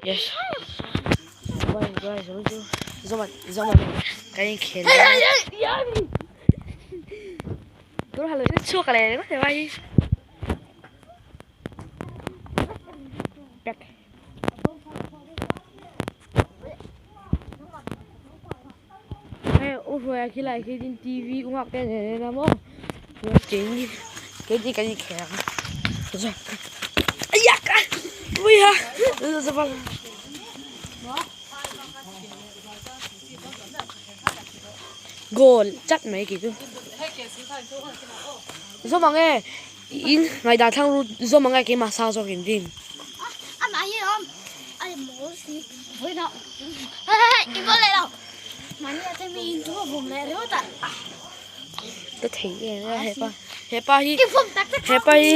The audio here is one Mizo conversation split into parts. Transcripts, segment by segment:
Yes. Bye guys, zo zo zo kan inkhel tur halo chhuak leh ringawt e vai Back. Hei u hruaia khi lai khi tin TV u nghak te nen en a maw chuan keini keini kan inkhel ang aiak a puia goal chat mai kei chu zawm ang e in ngaihdan thlang ru zawm ang e keimah sang zawk in rin. Ka thei em a hepa hepa hi hepa hi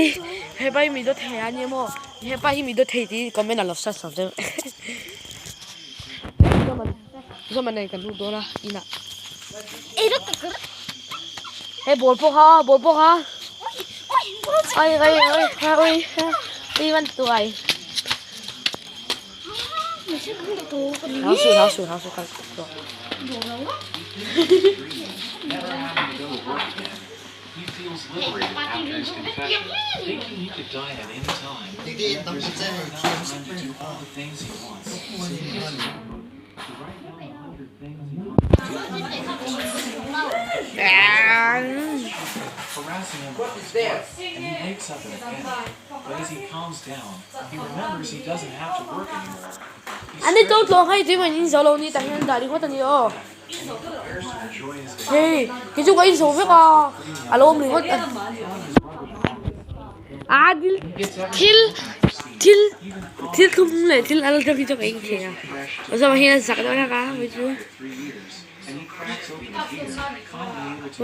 hepa hi mi dawt thei a nia maw hepa hi mi dawt thei tih comment ah lo search lo deuh zawm an nei kan lut dawn a inah hei ball pawh kha ball pawh kha ai ai ai ai ai van tuai. Hau suh hau suh kal tawh. An ni to tlawng hei tui man in zo lo ni tah hian dah ringawt a ni aw. Hei kei chu ka in zo vek a a lo awm ringawt a. A thil thil thil thil thum leh thil al te hi chu ka inkhel a zawmah hian a zak deuh hlek a hei chu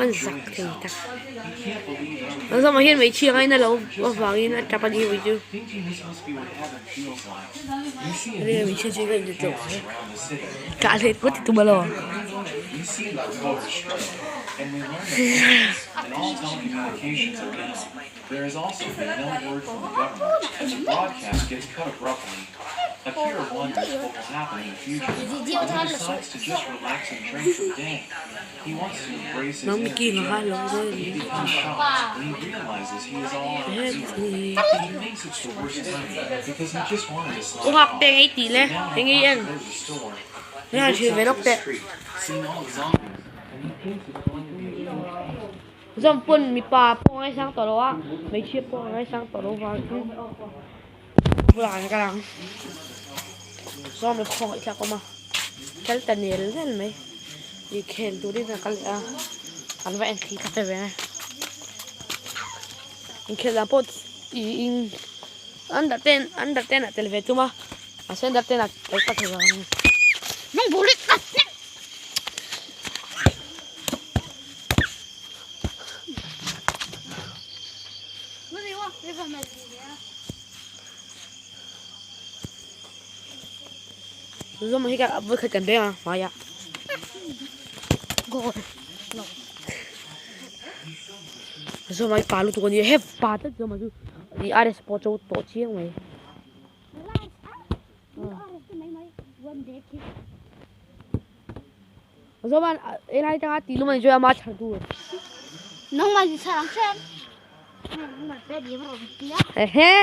an zak thei tak zawmah hian hmeichhia ngaina lo avangin a tap a ni hei chu hmeichhia chu ka inti tah hlei pawh ti tum alaw. There has also been no word from the government as the broadcast gets cut abruptly. Akira wonders what will happen in the future, and he decides to just relax and drink for the day. He wants to embrace his inner degenerates, but he becomes shocked when he realizes he is all out of beer. He thinks it's the worst timing because he just wanted to U slack ngak off. te ngei tih le But now eng he ei wants en to go to the store. He Hei looks thil ve up to lawk the teh. street, seeing all the zombies, and he thinks it's going to be a huge pain. Zawm pawn mipa pawh a ngaisang tawh lo a, hmeichhia pawh a ngaisang tawh lo vang chu bulah an kal ang. Zawm hi khawngaih thlak awm a, kal ta nel nel mai. Ih khel turin a kal leh a, an va en thli tak ve e. Inkhel dan pawh ih in under ten under ten ah tel ve tum a, mahse under ten ah tel ta thei lo ang. Zawm hi ka vawi khat kan beng a hmaiah. Zawm hi pa lutuk a ni a he pa tlat zawm chu i RS pawh cho tawh chiang mai. Zawm helai atanga tih lum a ni chu ama chhar tur. Nangmah in chhar ang hrem. Nangmah pe di rawh tia. Ehe.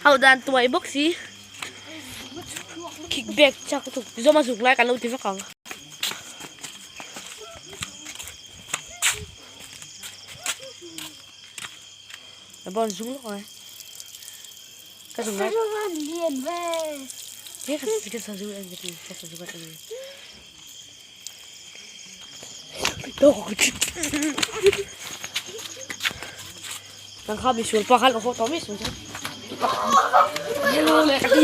Hau dan tuai bawk si. Kick back chak tuk zawm a zuk lai kan lo ti vek ang. A bon zung lawk ang e. Ka zung lai. Lian ve. He ka ka sa zu en ka ka sa zu ka en. Nang kha mi sual pa kha lo ho tawh mi sual chu. Hello le ka ti.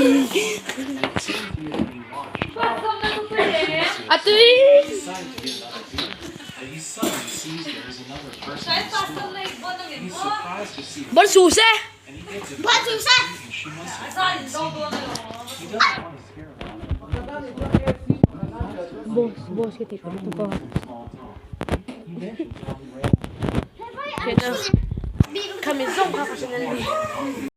A tui. Bon su se. Bon su se. Boss boss ka ti ka lutuk a. Khami zawng kha ka hre nal ni.